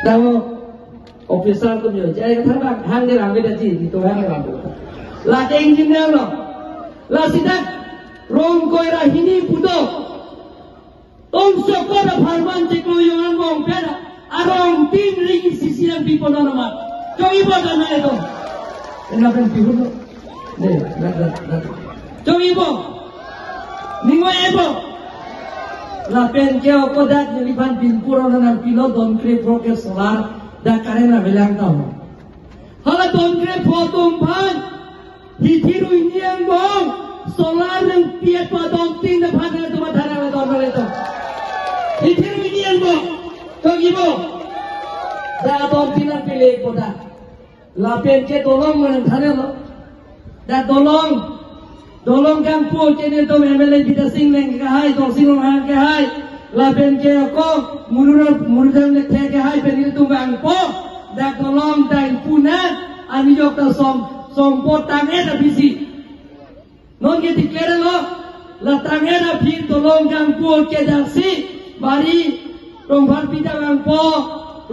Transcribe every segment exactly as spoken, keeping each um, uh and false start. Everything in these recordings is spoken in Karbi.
Tamo officer atum yo, jai kethang bang, hang de rang de ji, di to hang de rang. Lake engineer lo. Lasi dak Rongkoi ra hini pudo. Tong sokor apharman chiklo yongan bong pera. Arong tin ring sisi yang pipo nanamat. Chong-ipo dan na eto. Ena pen pihun lo. Ne, na, na, na. Chong-ipo. Ningoi-ipo. Lapen ke ako dak neliphan binpur orang nangpilo don kre pro ke solar dak karen avelang tau. Hala don kre pro atum aphan. Hithi ru hini angbong. Solar nangpi-et padon tin aphan atum athara la don bale to. Hithi ru hini angbong. Chong-ipo. Dak don tin nangpile koda. Lapen ke dolong nangthan-et lo. Dak dolong. Dolong kangpu ke nelitum M L A Bidya Sing Engleng kehai, Dorsing Ronghang kehai. Lapen ke ako Murur, Murur Dam Lekthe kehai pen nelitum bangpo. Dak dolong ta ingpu na, anijok ta som, sompo tang-et abisi. Non ke declare lo, la tang-et aphi dolong kangpu ke jaksi, bari Rongpharpi ta vangpo,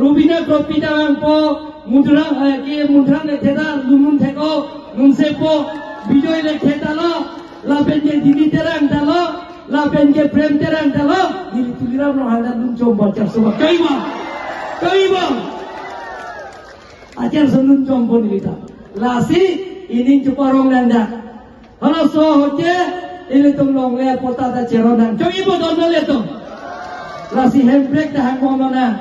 Rubina Kropi ta vangpo, Mundra, eh, ke Mundra Lekthe ta lunlun thek-o, nunsepo, Bijoy Lekthe ta lo, lapen ke Dili Terang ta lo, lapen ke Prem Terang ta lo, neli Tuliram Ronghang ta lunchompo, char soba. Kaima, kaima. Achar so lunchompo neli ta. Lasi, ining chuparong nangda. Halaso ahut ke, ilitum longle apot ta cheron nang. Chong-ipo don nang ilitum. Lasi hemprek ta hangbom nang.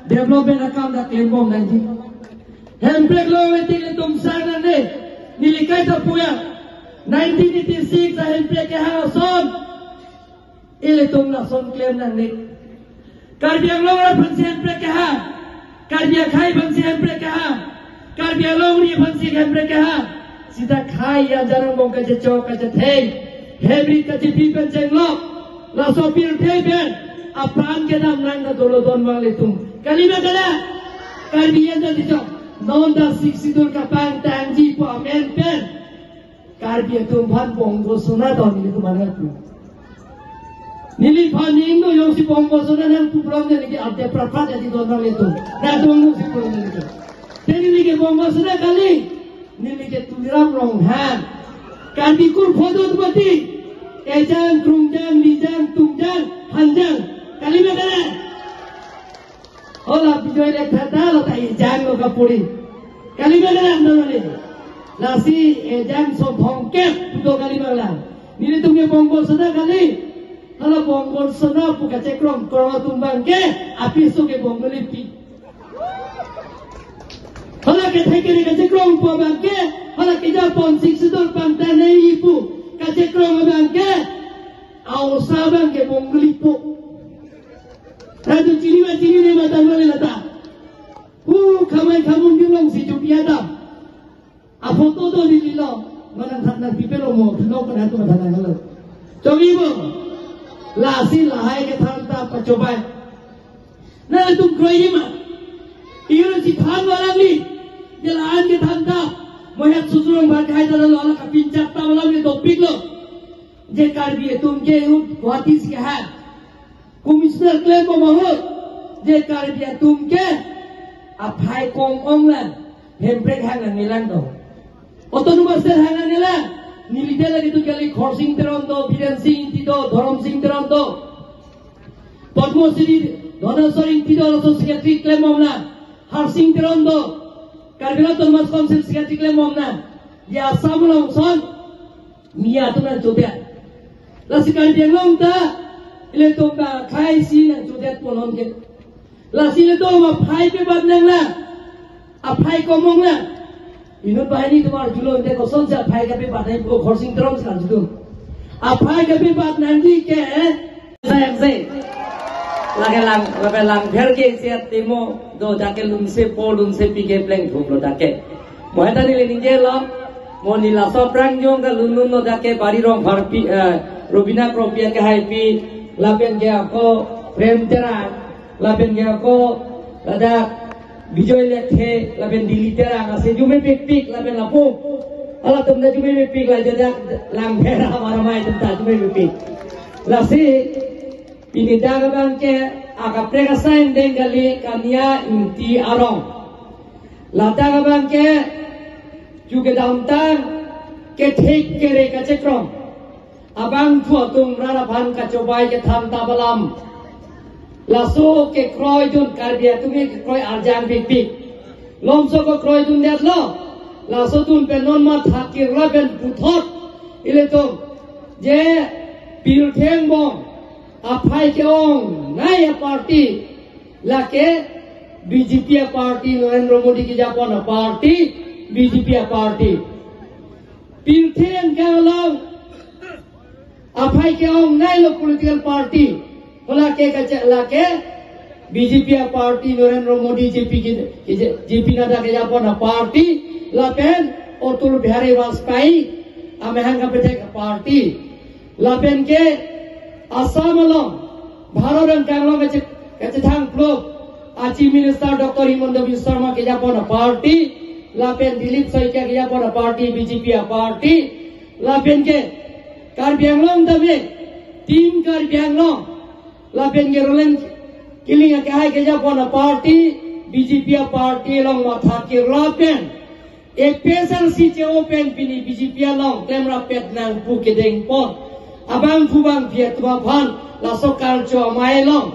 Development akam ta klembom nangji. Hemprek longle tik ilitum sang nang ne. Neli kaita puya. Nineteen eighty-six ahemprek kehang ason. Ilitum lason klem nang ne. Karbi Anglong aphansi hemprek kehang. Karbi akhei aphansi hemprek kehang. Karbi alongri aphansi hemprek kehang. Sita khei ajar angbong kachechok kachetheng. Hemri kachepi pen chenglok. Laso pirthe pen. Apran kedam nang ta dolo don vang ilitum. Kalima kala. Karbi an ta tichok. Non ta Sixth Schedule kapangtangji pu amen pen. Karbi atum aphan Bongo Sona ta nelitum anat pu. Neliphan ning do jongsi Bongo Sona nangpu pulote neli ke arte praphat adi don nang ilitum. Na don nang si pulo neli ke. Te neli ke Bongo Sona kali. Neli ke Tuliram Ronghang. Karbi kur photo tu mati. Ejang, krungjang, lijang, tungjang, hanjang. Kalima kala. Hala Bijoy Lekthe ta lo ta ejang lo kapuri. Kalima kala ando neli. Lasi ejang so thomkep pudo kalima kala. Nelitum ke Bongo Sona kali. Hala Bongo Sona pu kachekrong krong atum abang ke apiso ke Bongo Lipi. Hala kethek kere kachekrong pu abang ke, hala kejapon Sixth Schedule pangtang nangji pu kachekrong abang ke, aosa abang ke Bongo Lipo. Tadu chini ma chini ne mata mali lata. Hu khamai khamun dilong si chupi adam. Aphoto do di lilo. Manang than nang pipelo mo, pilo ko nang tu matha nang lo. Chong-ipo. Lasi lahai kethang ta pachobai. Nangtum kroiji ma. Iro si phan walang ni. Jelan kethang ta. Mohet susurong bhar kahai ta lo ala kapinchak ta walang ni dopik lo. Je Karbi atum ke ahut Guwahati si kehang. Commissioner klembom ahut, je Karbi atum ke aphai kom-ong lang, hemprek hang nangnelang do. Autonomous State hang nangnelang, neli ta lagi tu kali Khorsing Teron do, Biren Sing Ingti do, Dhorom Sing Teron do. Padma Shri Dhanaswar Ingti do, laso secretary klembom lang, Harsing Teron do, Karbi Anglong Autonomous Council secretary klembom lang, je Assam along ason, Miya atum nangchodet. Lasi Karbi Anglong ta, ilitum ta khei si nangchodet ponlong ke. Lasi ilitum aphai pebat nanglang. Aphai kom-ong lang. Inut banghini atum arjulo te kosonsi aphai kapebat nangji pu Khorsing Teron si arjulo. Aphai kapebat nangji ke, eh? Saya se. Lake lang, lake langpher ke isi atimo do jake lunsepo, lunsepi ke plengthup lo jake. Mo heta neli ningjelo, mo neli laso aphrang jong ke lunlun lo jake bari Rongpharpi, eh, Rubina Kropi akehaipi, lapen ke ako Prem Terang, lapen ke ako ladak Bijoy Lekthe, lapen Dili Terang, ase jume pikpik, lapen lapu. Halatum ta jume pikpik, la jadak langpher amar amei atum ta jume pikpik. Lasi, pini dak abang ke, Akaprek asai angdeng kali Kania Ingti arong. Ladak abang ke ju kedamtang kethek kere kachekrom. Abangphu atum rat aphan kachobai kethan ta alam. Laso kekroidun Karbi atum kekroi arjang pikpik. Lomso kekroidundetlo. Lasodun pen non matha kirla pen puthot ilitum je pirthe angbong aphai ke-ongnei aparty lake B J P aparty, Narendra Modi kejapon aparty, B J P aparty. Pirthe angkang along aphai ke-ongneilo political party. Hala ke kache lake B J P aparty, Narendra Modi, J P ke, ke, J P Nadda kejapon aparty, lapen Atal Bihari Vajpayee amahang kapethek aparty. Lapen ke Assam along, Bharat angkang along kache, kachethang plop, a Chief Minister Doctor Himanta Biswa Sarma kejapon aparty, lapen Dilip Saikia kejapon aparty, B J P aparty, lapen ke Karbi Anglong tame, Team Karbi Anglong, lapen ke Roland Killing akehai kejapon aparty, B J P aparty along matha kirla pen A P H L C che-o pen pini B J P along klem rapet nang pu kedengpon. Abangphu bangphi atum aphan laso karcho amei along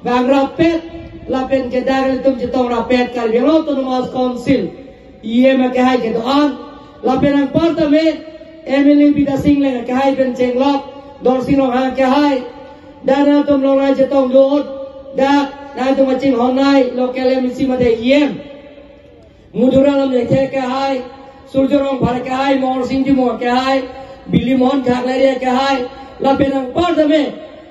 bang rapet lapen ke dak ilitum chetong rapet Karbi Anglong Autonomous Council E M akehai kedo-an lapen anparta me M L A Bidya Sing Engleng akehai pen chenglok, Dorsing Ronghang akehai, dak nangtum along nangchetong dot, dak nangtum kachinghonnei local M A C mate E M. Madurai Lamjekthek akehai, Surjya Rongphar akehai, Mohor Sing Timung akehai, Bilimohon Khaklari akehai, lapen anparta me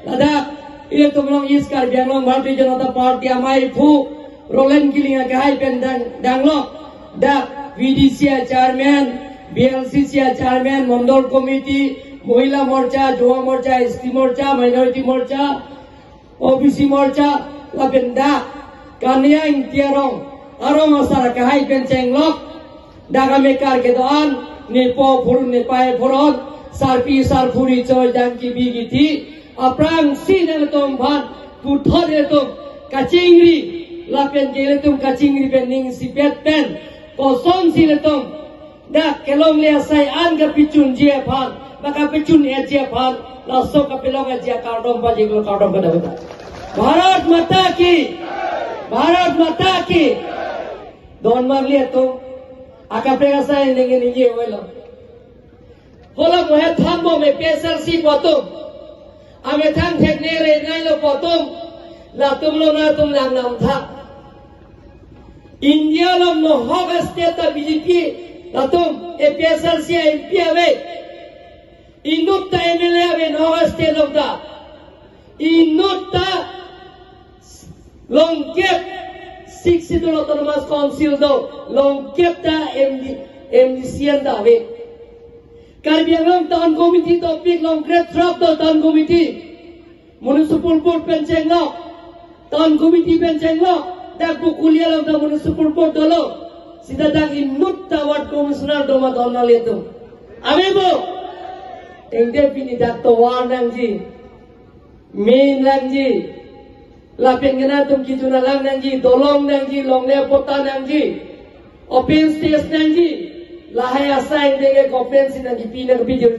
ladak ilitum along East Karbi Anglong Bharatiya Janata Party ameiphu Roland Killing akehai pen dang, danglok, dak V D C a chairman, V L C C a chairman, Mondol Committee, Mohila Morcha, Yuva Morcha, S T Morcha, Minority Morcha, O B C Morcha, lapen dak Kania Ingti arong, arong asar akehai pen chenglok, dak amekar kedo-an, nepo phurun nepai phurun, sarpi sarphu ri choi dang kibi kithi, aphrangsi nangtum aphan puthot ilitum kachingri, lapen ke ilitum kachingri pen ning isipet pen, kosonsi ilitum dak kelongle asai an kapachunji aphan, ba kapachun-etji aphan, laso kapelong-etji akardom pajirlo, kardom kadokave ta. Bharat Mata Ki! Bharat Mata Ki! Don marli atum, akaprek asai ningje ningje avelo. Hala mohet thanbom A P H L C pu atum, amethang thekne reneilo pu atum, latum along nangtum lang namtha. India along nohok state ta B J P, latum A P H L C a M P ave. Inut ta M L A ave nohok state along ta. Inut ta longkep Sixth Schedule Autonomous Council do, longkep ta M D, M D C an ta ave. Karbi Anglong Town Committee topik longkep throk do Town Committee. Municipal Board pen chenglok, Town Committee pen chenglok, dak Bokolia along ta Municipal Board dolo. Sita dak inut ta Ward Commissioner do ma don marli atum? Ave bo? Tengte pini dak tovar nangji, main nangji, lapen ke nangtum kejun alam nangji, dolong nangji, longle patta nangji, open stage nangji, lahai asai dege open si nangji pi nangpi jur